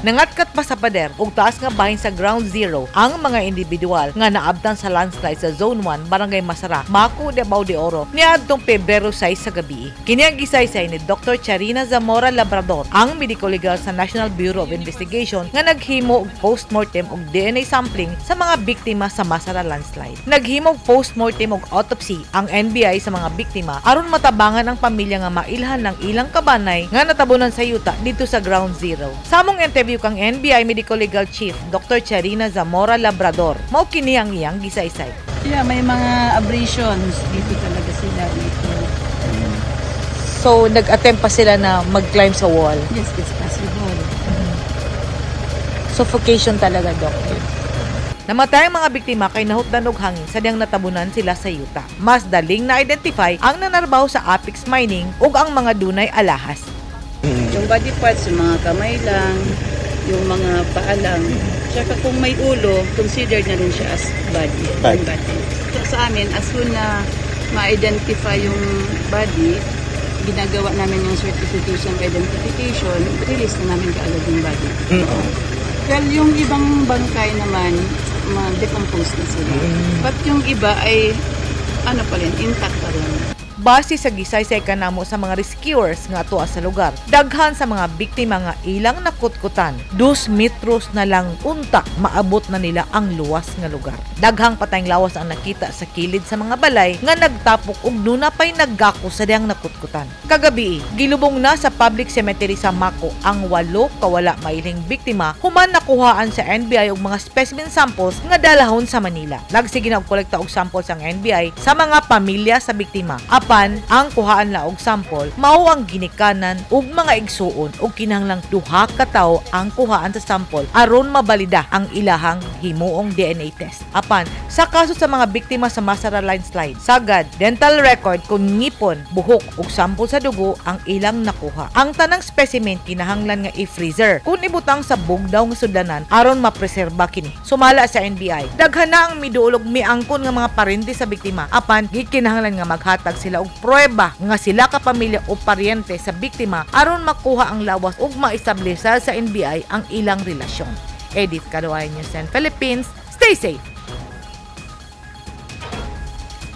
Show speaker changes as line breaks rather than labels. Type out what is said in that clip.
Nangatkat pa sa pader ug taas nga bahin sa Ground Zero ang mga individual nga naabtan sa landslide sa Zone 1, Barangay Masara, Maco, Davao de Oro niadtong Pebrero 6 sa gabi. Kini ang gisaysay ni Dr. Charina Zamora Labrador, ang medico legal sa National Bureau of Investigation nga naghimo og postmortem og DNA sampling sa mga biktima sa Masara landslide. Naghimo og postmortem og autopsy ang NBI sa mga biktima aron matabangan ang pamilya nga mailhan ng ilang kabanay nga natabunan sa yuta dito sa Ground Zero. Sa among interview kang NBI Medical Legal Chief Dr. Charina Zamora Labrador, mao kini ang iyang gisaysay.
Yeah, may mga abrasions dito talaga sila dito.
So nag-attempt pa sila na mag-climb sa wall.
Yes, it's possible.
Suffocation talaga, Doc. Namatay ang mga biktima kay nahutdan og hangin sa diyang natabunan sila sa yuta. Mas daling na-identify ang nanarbaho sa Apex Mining ug ang mga dunay alahas.
Yung body parts, yung mga kamay lang, yung mga paa lang. Tsaka kung may ulo, considered na rin siya as body.
Body.
Yung body. So, sa amin, as soon na ma-identify yung body, ginagawa namin yung certification of identification, release na namin kaagad yung body. Well, yung ibang bangkay naman, ma-decompose na sila. But yung iba ay, ano pa rin, intact pa rin.
Base sa gisaysay kanamo sa mga rescuers nga atua sa lugar, daghan sa mga biktima nga ilang nakutkutan, 2 metros na lang unta maabot na nila ang luwas nga lugar. Daghang patayng lawas ang nakita sa kilid sa mga balay nga nagtapok ug duna pay naggako sa diyang nakutkutan. Kagabi, gilubong na sa public cemetery sa Maco ang walo ka wala mailhing biktima human nakuhaan sa NBI og mga specimen samples nga dalahon sa Manila. Nagsige na og kolekta og samples ang NBI sa mga pamilya sa biktima. Apan ang kuhaan la og sample mao ang ginikanan ug mga igsuon ug kinahanglang duha ka tawo ang kuhaan sa sample aron mabalida ang ilahang himuong DNA test. Apan sa kaso sa mga biktima sa Masara landslide, sagad dental record kun ngipon, buhok ug sample sa dugo ang ilang nakuha. Ang tanang specimen kinahanglan nga i-freezer kun ibutang sa bugnaw nga sudlanan aron mapreserba kini. Sumala sa NBI, daghan na ang miduol ug miangkon nga mga parente sa biktima, apan gikinahanglan nga maghatag sila og pruweba nga sila ka pamilya o paryente sa biktima aron makuha ang lawas ug maestablishar sa NBI ang ilang relasyon. Edith Caluay, News 10 Philippines. Stay safe.